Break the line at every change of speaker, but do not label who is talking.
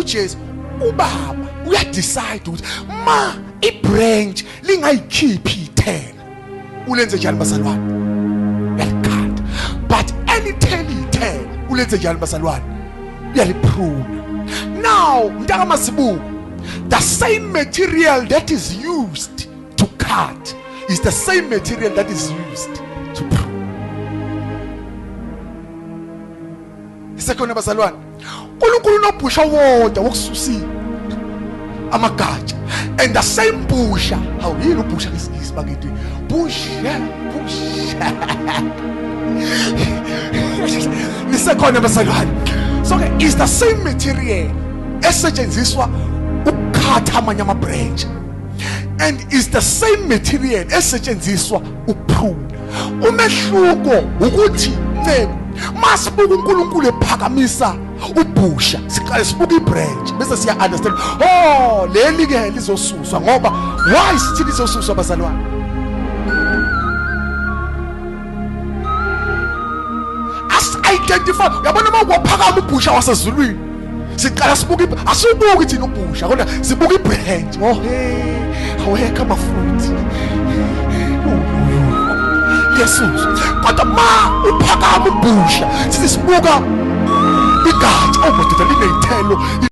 uJesu ubaba uyadecide ukuthi ma ibranch lingayikhiphi ithela ulenze njani bazalwane uyalikhanda but elithela ithela ulenze njani bazalwane uyalipruna now mntakamazibuko the same material that is used to cut is the same material that is used to prune. Isekhona bazalwane. uNkulunkulu unobhusha owodwa wokususa amagatsha and the same busha hawu yini ubhusha ngesingisi bakithi busha busha nisekhona bazalwane so ke is the same material esetshenziswa ukukhatha amanye ama branch and is the same material esetshenziswa ukupruna umehluko ukuthi nceku masibuka uNkulunkulu ephakamisa ubhusha siqale sibuka ibranch bese siya understand oh leli ke lizosuswa ngoba why sithi lizosuswa bazalwane as identify uyabona uma kwaphakama ubhusha wasezulwini siqala sibuka asibuki thina ubhusha kodwa sibuka ibranch oh hey awekho amafruit yesuzo kodwa ma uphakama ubhusha sithi sibuka igatsha oh madoda lineyithelo.